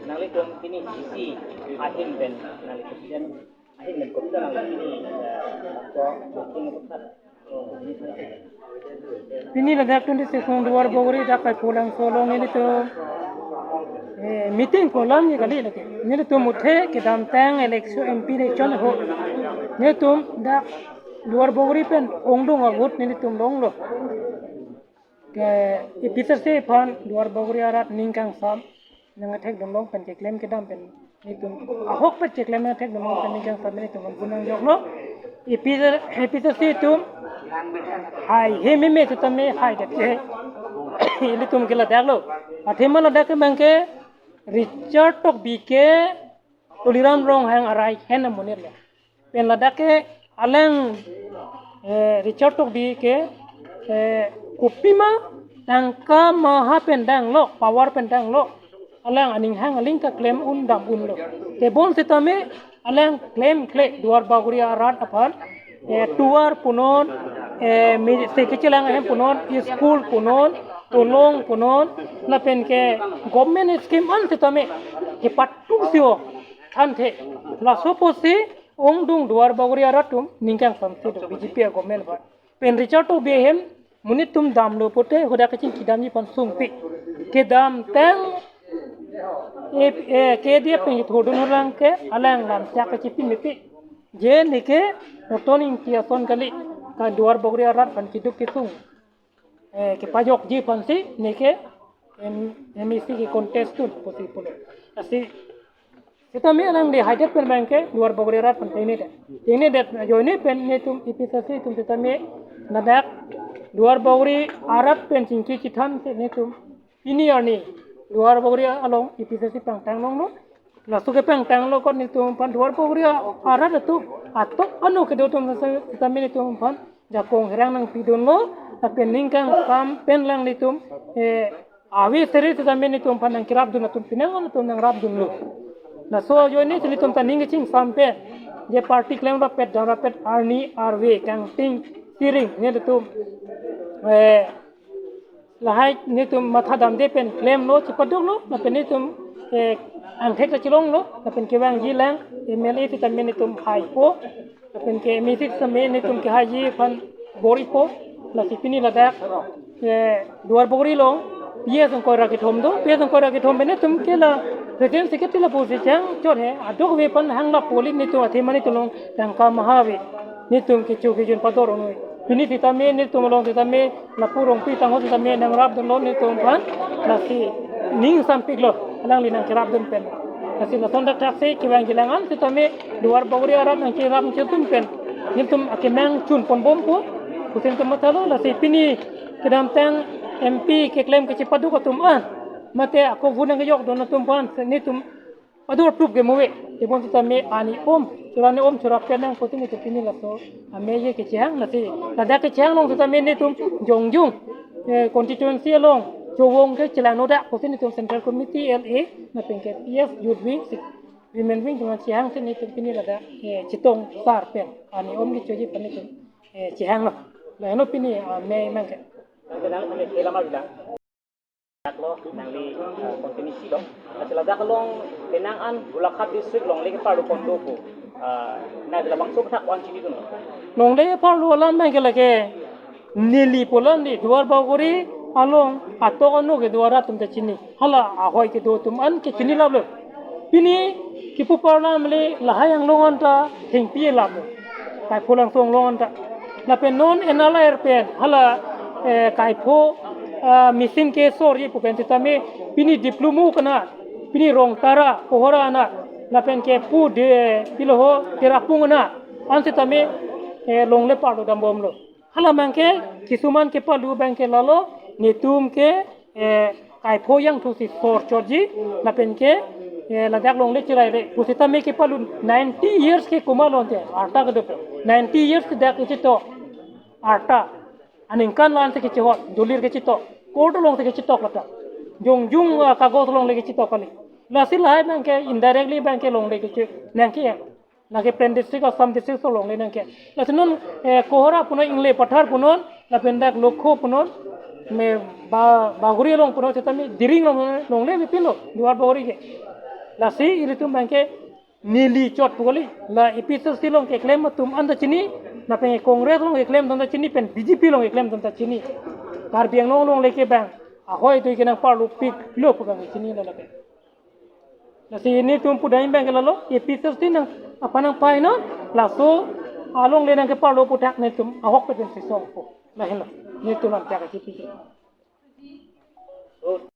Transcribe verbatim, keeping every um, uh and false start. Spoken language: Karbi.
Nanglitum pini isi ahin pen nangli president ahin pen kopita nangli pini, eh, to meeting ko sat. Pini ladak twenty-six nong Duarbagori dak Kaipholangso along nelitum, eh, meeting ko alam ni kali lagi. Nelitum uthe kedamtang election, M P election ho. Nelitum dak Duarbagori pen ongdung ahut nelitum longlo. Ke A P C C aphan Duarbagori arat ning kangsam nangthekdun long pen keklem kedam pen nelitum ahok pen keklem nangthekdun long pen ning kangsam nelitum pu nangjoklo. A P C C, A P C C atum hai he meme sitame haidet ke. Ilitum ke ladak lo. Athema ladak ke abang ke Richard Tokbi ke Tuliram Ronghang a-right hand amonit lo. Pen ladak ke alang, eh, Richard Tokbi ke, eh, kopima tangka maha pen danglo, power pen danglo. Alang aning hang aling keklem un dam unlo. Tebon sitame alang klemkle Duarbagori arat aphan, eh, tovar punon, eh, mi-, se kechelang ahem punon, school punon, tolong punon, lapen ke government scheme an sitame kepatung si-o thanthe. Laso apotsi ongdung Duarbagori arat atum ning kangsam si do B J P a-government aphan. Pen Richard Tokbi ahem monit atum damlo pote hadak kachingki damji aphan sungpi. Kedamtang, eh, eh, K D F pen thurdun hurang ke alang lam chak kachipi mepi. Je neke Roton Ingti ason kali, ka Duarbagori arat aphan keduk kesung, eh, kepajokji aphansi neke M-, M A C ke contest dun pusi pulo. Lasi sitame alangli haidet pen abang ke Duarbagori arat aphan tengne det. Tengne det ajoine pen nelitum A P C C atum sitame ladak Duarbagori arat pen chingki chethan si nelitum pini arni Duarbagori along A P C C pangtang longlo. Laso kepangtang lo kot nelitum aphan Duarbagori arat atum atok ano kedo atum sitame nelitum aphan jakong herang nangpidunlo, lapen ning kangsam pen alanglitum, eh, ave seri sitame nelitum aphan nangkerapdun atum penang an atum nangrapdunlo. Laso ajoine si nelitum ta ning kachingsam pen je party klem rapet dam rapet arni arve kangting siring nelitum, eh, lahai nelitum matha damde pen klemlo, chepaduklo, lapen nelitum, eh, angthek ta chelonglo, lapen kevangji alang M L A sitame nelitum haipo, lapen ke M A C sitame nelitum kehaiji aphan bor-ipo. Lasi pini ladak, eh, Duarbagori along P S Ingkoi ra kethom do, P S Ingkoi ra kethom pen nelitum ke la president secretary lapusi chang chot he, adokave aphan hang lapu kali nelitum athema nelitum along tangka maha ave. Nelitum kecho kejun pador unoi. Pini sitame nelitum along sitame lapu Rongpi Tangho sitame nangrapdunlo nelitum aphan, lasi ning sampiklo alangli nangkerapdun pen. Lasi lason dak thaksi kevangji alang an sitame Duarbagori arat nangkerap nangchedun pen nelitum akemang chun ponbompo pusi nelitum mathalo. Lasi pini kedamtang M P keklem kachepaduk atum an mate ako vote nangkejokdun atum aphan nelitum pador tup ke move. Tebon sitame ani om, chorani om chorap kenang pusi nelitum pini laso amei je kechehang. Lasi ladak kechehang along sitame nelitum jongjung, eh, constituency along chowong ke chelang noda pusi nelitum Central Committee, L A, lapen ke P S Youth Wing, Women Wing atum chehang si nelitum pini ladak, eh, chetong sar pen ani om kechoji aphan nelitum, eh, chehanglo. Laheno pini amei abang ke. Dak lo nangli, eh, constituency lo. Lasi ladak along penang an Golaghat district longle keparlo kondo pu, eh, nangli labangso athak an chinidunlo. Longle keparlo alam abang ke lake neli pu alam di Duarbagori along atok ano kedo arat atum ta chini. Hala ahoi kedo atum an ke chinilaplo. Pini kipu parlam le lahai anglong anta thengpi lap. Kaipholangso anglong anta. Lapen non N R L A R pen hala, eh, kaipho, ah, machine ke sorji pu pen sitame pini diploma kana, pini Rongtara, Kohora ana, lapen ke pu de pilo ho Terapung ana, an sitame, eh, longle parlo dambomlo. Hala abang ke kisuman kepalu abang ke lalo, nelitum ke, eh, kaipho yang thu si sor chotji, lapen ke, eh, ladak longle chiraire. Pusitame kepalu ninety years ke komat lo ante, arta kedo. Ninety years ke dak kechetok, arta. Aningkan la-an si kechehot, dolir kechetok. Court along si kechetok lata. Jongjung, ah, kagos along le kechetok kali. Lasi lahai abang ke indirectly abang ke longle keche, nang ke ya. Lake plain district, Assam district along le nang ke. Lasi non, eh, Kohora punon, Ingle Pathar punon, lapen dak Lokho punon, me ba Bagori along puno sitame Diring along longle me pilo Duar Bagori ke. Lasi ilitum abang ke neli chot pu kali. La A P H L C along keklem atum anta chini, lapen Congress along keklem atum anta chini, pen B J P along keklem atum anta chini. Karbi Anglong along leke abang ahoi tu kenang parlo piklo pu abang chini la lapen. Lasi nelitum pudam abang ke lalo, A P H L C nang apa nangpainon, laso alongle nangkeparlo aputhak nelitum ahokpet pen sisong po. Lahenlo, nelitum lam chak achipi.